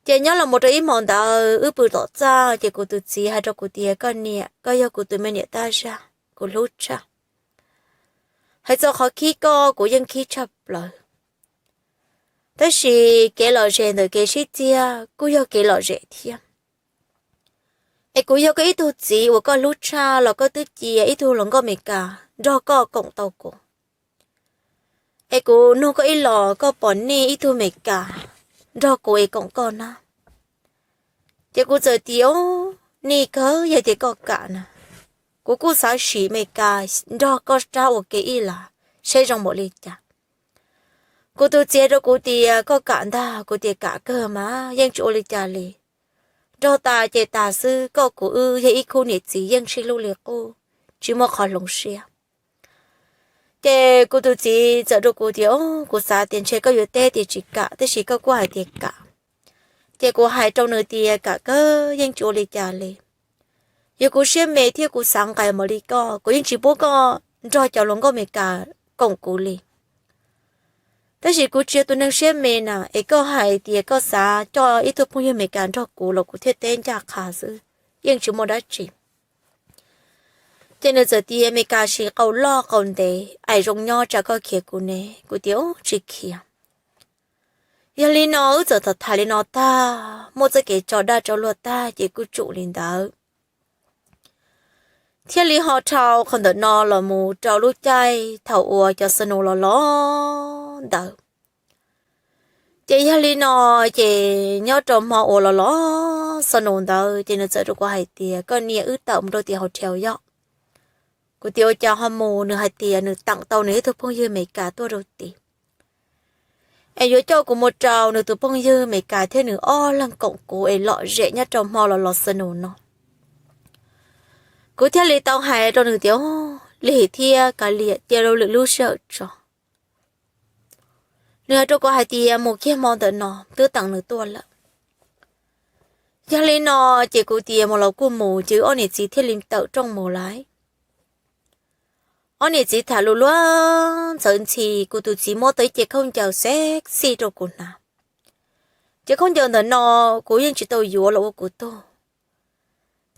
Ces nyob los mus rau ib hmo ntawd wb pw tom txaj ces kuv tus txiv hais rau kuv tias, koj niam, koj yog kuv tus me niam tab zag, kuv hlub tshaj. Hais txog qhov khib koj kuv yeej khib tshaj plaws, tab sis kev lom zem ntawm kev sib txiag kuj yog kev lom zem thiab. Es kuv yog koj ib tug txiv uas koj hlub tshaj los koj twb cia ib tug hluas nkauj Amelikas nrog koj koom tau kuv. Es kuv nug koj ib los koj pom nej ib tug Amelikas nrog kuv es koom koj na. Ces kuv txawm tias, nej kawg, yog tias koj kam na, kuv kuj xav sim Amelikas nrog koj rab ua ke ib los saib zoo npaum li cas. Kuv tus txiv rau kuv tias, koj kam ntag? Kuv tias, kam kawg mas yeej tsis ua li cas li. Nrog tas ces tas xwb, koj kuv wb yog ib khub niam txiv yeej sib hlub li qub, tsis muaj qhov hloov siab. Ces kuv tus txiv txawm rau kuv tias, kuv xav tias ntshe koj yuav teb tias tsis kam, tab sis koj kuj hais tias kam. Ces kuv hais rau nws tias, kam kawg, yeej tsis ua li cas li. Yog kuv siab me thiab kuv xav nqaim npaum li koj, kuv yeej tsis pub koj nrog cov hluas nkauj Amelikas koom kuv li. Tab sis kuv tsis yog tus neeg siab me na, es koj hais tias koj xav coj ib tug phooj ywg Amelikas nrog kuv los kuv thiaj teb ncaj qha xwb, yeej tsis muaj dab tsi. Ces nws txawm tias, Amelikas siv qau loj qau ntev, aim zoo nyob, tsam koj khiav kuv ne? Kuv tias, tsis khiav. Yog li no wb txawm tham tham li no tag, muaj txoj kev tso dag tso luag tag ces kuj tsum li ntawd. Thiaj li ho dhau qhov ntawm no los mus rau lub caij thaum uas cov snow los los ntawd. Ces yog li no, ces nyob rau hmo uas los los snow ntawd ces nws txawm rau kuv hais tias, koj niam, wb tawm mus rau tim hauv thiaus yog. Kuv tias, ua cas ho mus? Nws hais tias nws teem tau nws ib tug phooj ywg Amelikas tuaj rau tim, es yuav coj kuv mus rau nws tus phooj ywg Amelikas thiab nws ob leeg koom kuv es lom zem nyob rau hmo los los snow no. Kuv thiaj li tau hais rau nws tias, lig thiab kav liam, cia rau lwm lub sij hawm tso. Nws hais rau kuv hais tias, mus kiag hmo ntawm no, twb teem nws tuaj lawm. Yog li no, ces kuv tias, mus los kuj mus, ces wb ob niam txiv thiaj li tawm rooj mus lawm. Ob niam txiv tham lus luag ntxhi, kuv tus txiv muab tau ib ce khaub ncaws sexy rau kuv hnav. Ces khaub ncaws ntawm no kuv yeej tsis tau yuav los ua kuv tug,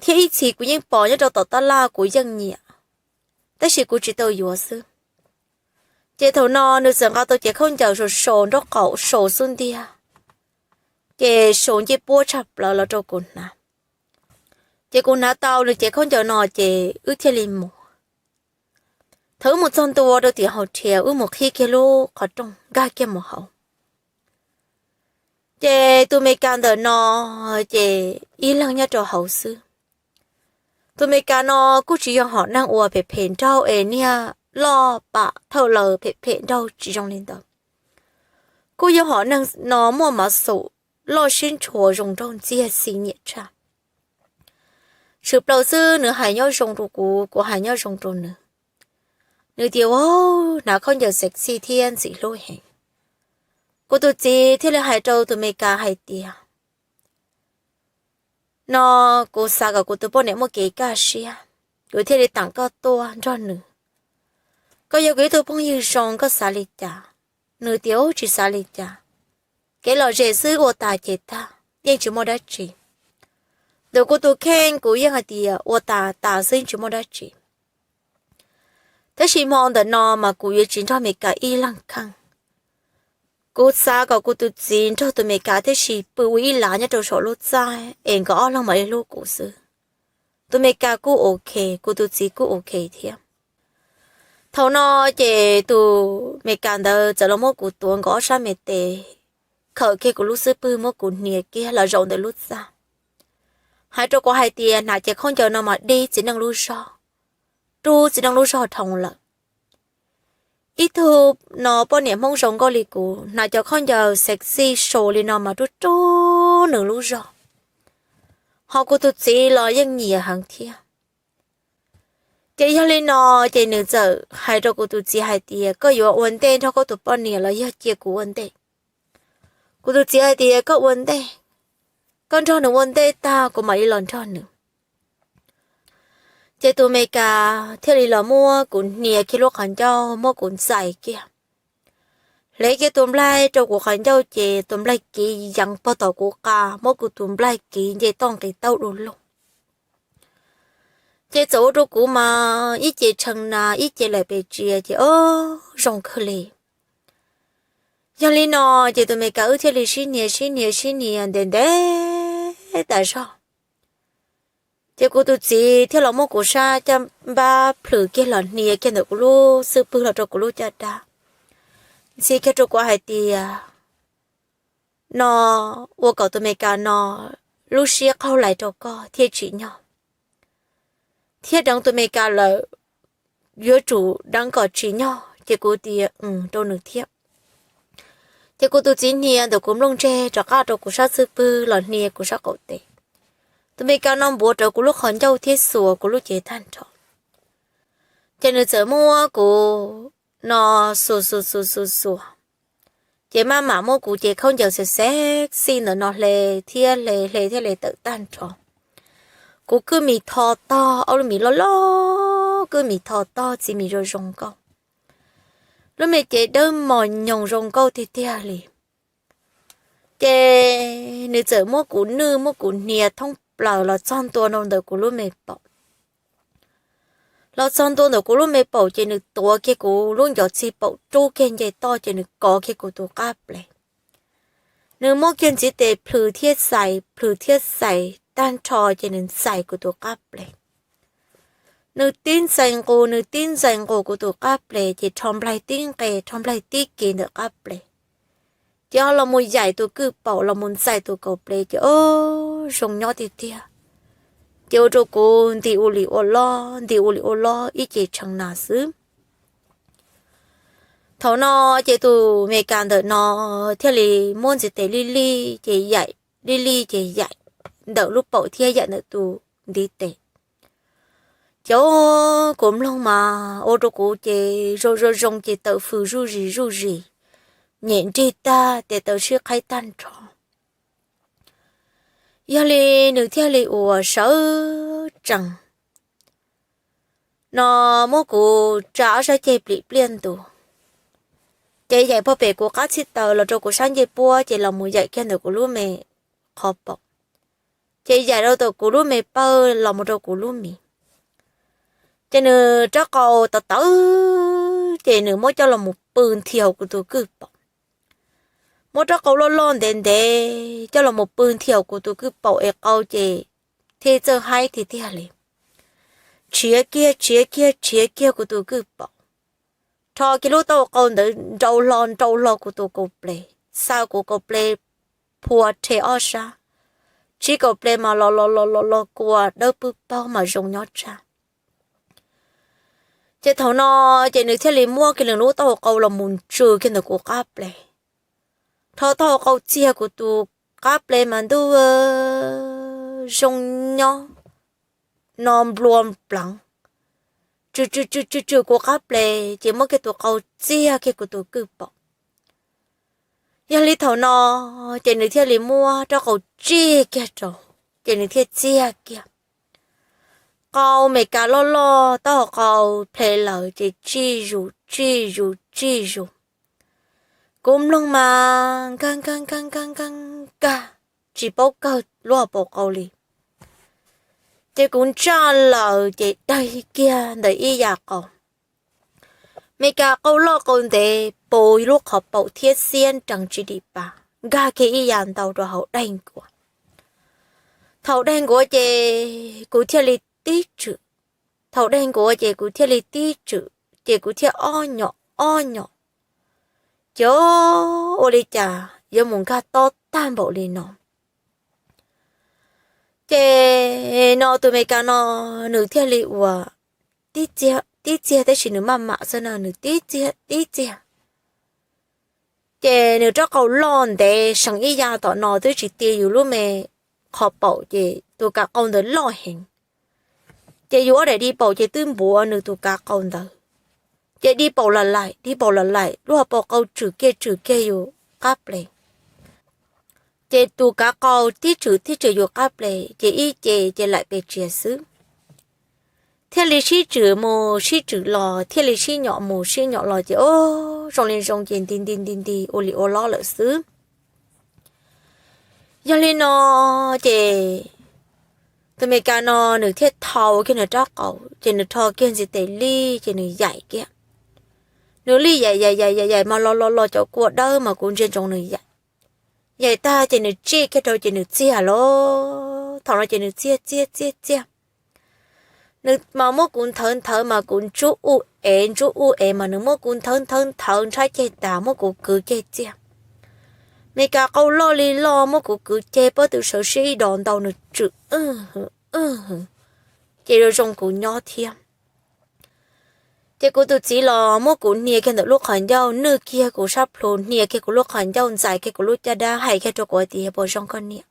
thiab ib txhis kuv yeej pom nyob rau tom tab laj kuv yeej nyiam, tab sis kuv tsis tau yuav xwb. Ces thaum no nws txawm nqa tau cev khaub ncaws sau sau nraub qaum sau xub ntiag, ces sau ncej puab tshaj plaws los rau kuv hnav. Ces kuv hnav tau nws cev khaub ncaws no ces wb thiaj li mus. Thaum wb mus txog ntua rau tim hauv thiaus, wb mus qhib kiag lub qhov rooj nkag kiag mus hauv. Ces tus Amelikas ntawm no ces ib leeg nyob rau hauv xwb. Tus Amelikas no kuj tsis yog hom neeg uas phem phem nraug es niag loj pam thawj laws phem phem nraug, tsis zoo li ntawd. Kuj yog hom neeg no muaj mav xum, loj siab ntshua, zoo nraug ntxiag, xi nyiam tshaj. Tshwm plaws xwb nws hais nyob zoo rau kuv, kuv hais nyob zoo rau nws. Nws tias, ua, hnav khaub ncaws sexy thiab ntxim hlub heev. Kuv tus txiv thiaj li hais rau tus Amelikas hais tias, no kuv xav kom kuv tus poj niam muaj kev kaj siab, kuv thiaj li teem koj tuaj nrog nws. Koj yog kuv ib tug phooj ywg zoo, koj xav li cas? Nws tias, tsis xav li cas, kev lom zem xwb, ua tas ces tag, yeej tsis muaj dab tsi. Ntawm kuv tus kheej kuv yeej hais tias ua tas tas xwb, yeej tsis muaj dab tsi. Tab sis hmo ntawm no mas kuv yuav tsis nrog Amelikas ib leeg kheej. Kuv xav kom kuv tus txiv nrog tus Amelikas thiab sis pw ua ib lav nyob rau saum lub txaj es nkawd ob leeg mam li hlub kuv xwb. Tus Amelikas kuj ok, kuv tus txiv kuj ok thiab. Thaum no ces tus Amelikas ntawd txawm los muab kuv tuav nkawd ob sab me tes, khawm kiag kuv lub xub pwg, muab kuv hnia kiag los zaum ntawm lub txaj, hais rau kuv hais tias, hnav cev khaub ncaws no mas dib txiv neej lub zog, rub txiv neej lub zog dhau lawm. Ib tug no poj niam Hmoob zoo nkauj li kuv hnav cov khaub ncaws sexy sau li no mas rub rub nws lub zog, ho kuv tus txiv los yeej nyiam heev thiab. Ces yog li no, ces nws txawm hais rau kuv tus txiv hais tias, koj yuav ua ntej nrog koj tus poj niam los yog cia kuv ua ntej? Kuv tus txiv hais tias, koj ua ntej, koj nrog nws ua ntej tag kuv mam li los nrog nws. Ces tus Amelikas thiaj li los muab kuv hnia kiag lub qhov ncauj, muab kuv ntxais kiag, Hle kiag tus nplaig rau kuv qhov ncauj ces tus nplaig kiv yees pog tom kuv qa, muab kuv tus nplaig kiv nce toj nqis taub du lug. Ces txawm ua rau kuv mas ib ce tshee na ib ce laim pes tsia ces o zoo kawg li. Yog li no ces tus Meskas wb thiaj li sib hnia sib hnia sib hnia ntev ntev tas zog. Ces kuv tus txiv thiaj los muab kuv sab caj npab plhws kiag los hnia kiag ntawm kuv lub xub pwg los rau kuv lub caj dab, ntxhi kiag rau kuv hais tias, no ua kom tus Meskas no lub siab qaug lais rau koj thiaj tsim nyog, thiab deev tus Meskas lawm yuav tsum deev kom tsim nyog. Ces kuv tias rau nws thiab. Ces kuv tus txiv hnia ntawm kuv nplooj ntseg rov qab rau kuv sab xub pwg los hnia kuv sab qaum tes. Tus Meskas no npuav rawv kuv lub qhov ncauj thiab xuas kuv lub cev tag nrho. Ces nws txawm muab kuv no xuas xuas xuas xuas xuas, ces maj mam muab kuv cev khaub ncaws sexy ntawm no hle thiab hle hle thiab hle tawm tag nrho. Kuv kwj mis tho tog, ob lub mis loj loj kwj mis tho tog, txiv mis zoo zoo nkauj, lub me cev dawb mos nyoos zoo nkauj tiag tiag li. Ces nws txawm muab kuv nwj muab kuv hnia thoob plaws los txog ntua rau ntawm kuv lub me paum. Los txog ntua ntawm kuv lub me paum ces nws tuav kiag kuv lub ncov txij paum rub kiag nce toj ces nws kov kiag kuv tus qab ples. Nws muab kiag ntxiv tes plhws thiab xais plhws thiab xais tag nrho ces nws ntxais kuv tus qab ples. Nws tib ntxais nqus nws tib ntxais nqus kuv tus qab ples ces rho nplaig tib nqes rho nplaig tib ke ntawm qab ples. Ces ho los mus yaim tus kwj paum los mus ntxais tus kaus ples ces o zoo nyob tiag tiag. Ces ua rau kuv nti ua li ua loj nti ua li ua loj ib ce tshee nas xwb. Thaum no ces tus Meskas ntawm no thiaj li muab ntxiv tes lij lij ces yaim, lij lij ces yaim ntawm lub paum thiab yaim ntawm tus ntiv tes. Ces kuv mloog mas ua rau kuv ces zoo zoo zoo ces tawm fws zuj zis zuj zis, nyem nrig tag tes taw sib qhaib tag nrho. Yog li nws thiaj li ua sawv tsees no muab kuv tsa ob sab ceg plim pliaj ntus, ces yaim pog pem kuv qab txhib taws los rau kuv sab ncej puab ces los mus yaim kiag ntawm kuv lub me qhov paum, ces yaim rau ntawm kuv lub me pawg los mus rau kuv lub mis. Ces nws rab qau tawv tawv ces nws muab coj los mus pw nthi hauv kuv tus kwj paum. Muab rab qau loj loj ntev ntev coj los mus pw nthi hauv kuv tus kwj paum es qau ces thiaj txawj haib tiag tiag li. Tshiav kiag tshiav kiag tshiav kiag kuv tus kwj paum, rho kiag lub taub hau qau ntawd nrau hlo nrau hlo kuv tus kaus ples, xa kuv kaus ples phua rhe ob sab, tsib kaus ples mas los los los los los kua dawb pwb paug mas zoo nyob tshaj. Ces thaum no ces nws thiaj li muab kiag nws lub taub hau qau los mus ntsws kiag ntawm kuv qab ples, rho taub hau qau txiag kuv tus qab ples mas ntuj zoo nyob no nplua pleev, tsw tsw tsw tsw tsw kuv qab ples ces muab kiag tus qau txiag kiag kuv tus kwj paum. Yog li thaum no ces nws thiaj li muab rab qau tsij kiag rau, ces nws thiaj txiag kiag. Qau Meskas loj loj taub hau qau ple lawm ces tsij zus tsij zus tsij zus. Kuv mloog mas nkag nkag nkag nkag nkag nkag, tsis paub kawg lub hauv paus qau li. Ces kuv ntsaj lawm ces daig kiag ntawm ib yam qau. Meskas qau loj qau ntev puv lub qhov paum thiab xiab nrees tsis dim pas, nkag kiag ib yam ntau rau hauv daig nkuav. Thaum daig nkuav ces kuv thiaj li tib tswm, thaum daig nkuav ces kuv thiaj li tib tswm ces kuv thiaj ob nyom ob nyom, ces ua li cas yuav mus nkag tob tag npaum li no. Ces no tus Meskas no nws thiaj li ua tib txiag tab sis nws maj mam xwb no nws tib txiag tib txiag. Ces nws rab qau loj ntev seev ib yam tom no twb tsis ti yus lub me qhov paum ces tus kav qau ntawd loj heev. Ces yus ob daim di paum ces twb npuav nws tus kav qau ntawd. Ces di paum lam laim di paum lam laim lub hauv paus qau tswm kiag tswm kiag yus qab ples. Ces tus kav qau tib tswm tib tswm yus qab ples ces ib ce ces laim pes tsia xwb. thiaj li sib tswm mus sib tswm los, thiaj li sib nyom mus sib nyom los ces o, zoo li zoo ces nti nti nti nti ua li ua lob lawm xwb. Yog li no ces tus Meskas no nws thiaj thau kiag nws rab qau ces nws rho kiag ntxiv tes lij ces nws yaim kiag. Nws lij yaim yaim yaim yaim yaim mas los los los cov kua dawb mas kuv ntsia ntsoov nws yaim. Yaim tag ces nws tsij kiag rau ces nws txiag los thaum no ces nws txiag txiag txiag txiag. Nws mas muab kuv nthawv nthawv mas kuv ntsuj ub ev ntsuj ub ev mas nws muab kuv nthawv nthawv nthawv nrhab ceg tas muab kuv kwv ceg txiag. Meskas qau loj li loj muab kuv kwv ceg pob tw sawv sib ib dos ntau nws tswm, ces zoo kuv nyob thiab. Ces kuv tus txiv los muab kuv hnia kiag ntawm lub qhov ncauj, nwj kiag kuv sab plhu, hnia kiag kuv lub qhov ncauj, ntxais kiag kuv lub caj dab, hais kiag rau kuv tias puas zoo koj niam.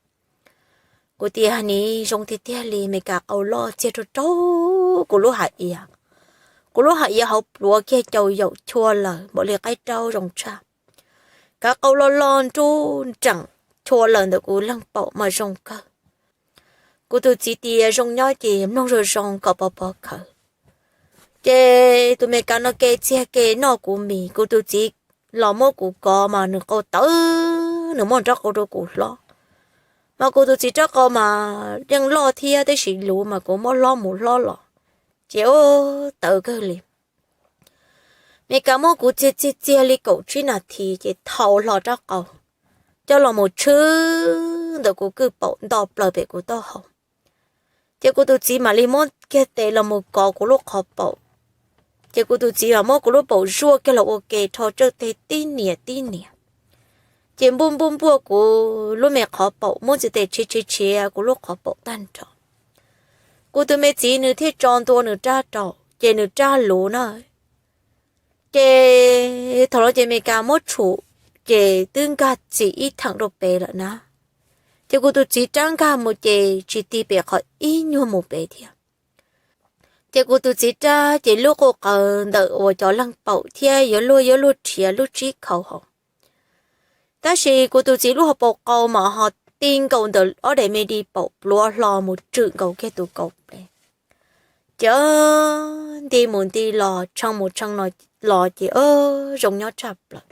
Kuv tias ni zoo tiag tiag li, Meskas qau loj txiag rau rau kuv lub hais iav. Kuv lub hais iav hauv pluav kiag cau yaum chua lawm npaum li qaib raub zoo tshaj. Kav qau loj loj nruj nreem chua lawm ntawm kuv leeg paum mas zoo kawg. Kuv tus txiv tias zoo nyob ces mloog zoo zoo kom pov pov khawv. Ces tus Meskas no ke txiag ke noj kuv mis, kuv tus txiv los muab kuv kov mas nws qau tawv, nws muab rab qau rau kuv hlob. Mas kuv tus txiv rab qau mas yeej loj thiab tab sis luv mas kuv muab hlob mus hlob los, ces o, tawv kawg li. Meskas muab kuv txiag txiag txiag li kaum tsib nas this ces thau hlo rab qau coj los mus tshwb ntawm kuv kwj paum nto plaws pem kuv taub hau. Ces kuv tus txiv mam li muab kiag tes los mus kov kuv lub qhov paum. Ces kuv tus txiv mam muab kuv lub paum zuaj kiag los ua ke rho tsawj teg tib nias tib nias. Ces npuaj npuaj npuaj kuv lub me qhov paum, muab ntxiv tes tshiav tshiav tshiav kuv lub qhov paum tag nrho. Kuv tus me txiv nws thiaj tso ntua nws rab rau ces nws rab luv na. Ces thaum no ces Meskas muab tshum, ces twb nkag txim ib theem rau pem lawm na. Ces kuv tus txiv rab nkag mus ces tsis ti pem qhov ib nyuag mus pem thiab. Ces kuv tus txiv rab ces lub qau qawv ntawm uas cov leeg paum thiab yuav luag yuav luag rhiav lub tsib khau hauv. Tab sis kuv tus txiv lub hauv paus qau mas ho ti nkaus ntawm ob daim me di paum pluav hlo mus tswm nkaus kiag tus kaus ples. Ces nti mus nti los tshee mus tshee los ces zoo nyob tshaj plaws.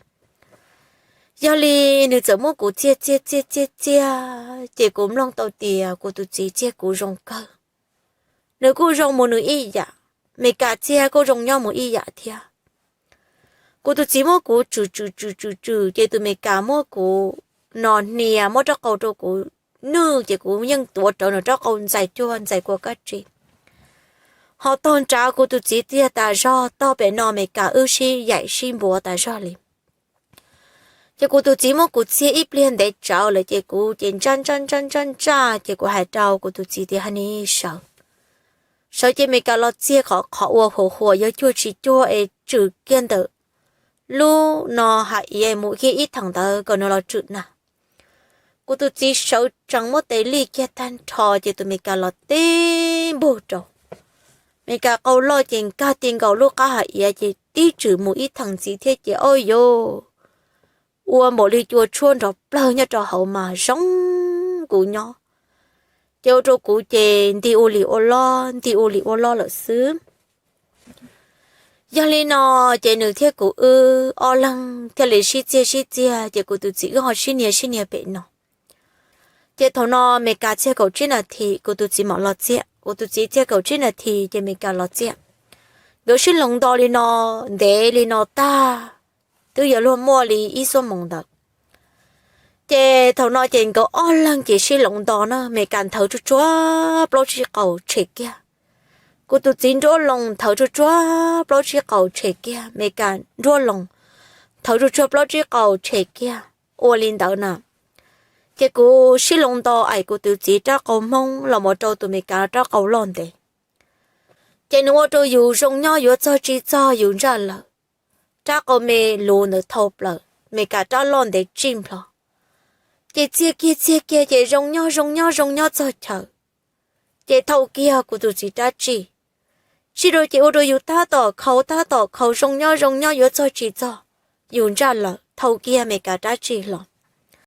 Yog li nws txawm muab kuv txiag txiag txiag txiag txiag, ces kuv mloog tau tias kuv tus txiv txiag kuv zoo kawg. Nws kuj zoo mus nws ib yam, Meskas txiag kuj zoo nyob mus ib yam thiab. Kuv tus txiv muab kuv tswm tswm tswm tswm tswm ces tus Meskas muab kuv no hnia muab rab qau rau kuv nwj ces kuv yeej tuav rawv nws rab qau ntxais cuag ntxais kua kab tsi. Ho tog nrad kuv tus txiv txiag tas zog, tog pem no Meskas wb sib yaim sib npuav tas zog li. Ces kuv tus txiv muab kuv txiag ib pliag ntev tsawv lawm ces kuv ces ntsaj ntsaj ntsaj ntsaj ntsaj ces kuv hais rau kuv tus txiv tias, Hais ni sawv, sawv ces Meskas los txiag kom qhov uas huam huam yuav cuag tsis cuag es tswm kiag ntawm lub no hais iav mus kiag ib theem ntawd kom nws los tswm na. Kuv tus txiv sawv tsees muab tes lij kiag tag nrho ces tus Meskas los tib npug rau. Meskas qau loj ces nkag ti nkaus lub qab hais iav ces tib tswm mus ib theem ntxiv thiab ces o yos, ua npaum li cua tshuab nrov plawg nyob rau hauv mas zoo kuv nyob. Ces ua rau kuv ces nti ua li ua lob nti ua li ua lob lawm xwb. Yog li no ces nws thiab kuv wb ob leeg thiaj li sib txiag sib txiag ces kuv tus txiv wb ho sib niag sib niag pem no. Ces thaum no Meskas txiag kaum tsib nas this kuv tus txiv mam los txiag, kuv tus txiv txiag kaum tsib nas this ces Meskas los txiag. Nkawd sib hloov nto li no, ntev li no tag, twb yuav luag muaj li ib xuab moos ntawd. Ces thaum no ces nkawd ob leeg ces sib hloov nto na, Meskas nthawv tsuag tsuag plaub tsib qaus tshem kiag. Kuv tus txiv nruab loo nthawv tsuag tsuag plaub tsib qaus tshem kiag, Meskas nruab loo nthawv tsuag tsuag plaub tsib qaus tshem kiag. Ua li ntawd na, ces kuv sib hloov nto aim kuv tus txiv rab qau hmoob los mus rau tus Meskas rab qau loj ntev. Ces nws ua rau yus zoo nyob yuav txog tsis txog yus ntsaj lawm. Rab qau me luv ntawd thau plaws, Meskas rab loj ntev tsij nplho. Ces txiag kiag txiag kiag ces zoo nyob zoo nyob zoo nyob txog chaw, ces thau kiag kuv tus txiv rab tsij. Tsij rau ces ua rau yus tab tom khau tab tom khau zoo nyob zoo nyob yuav txog tsis txog yus ntsaj lawm, thau kiag Meskas rab tsij hlo.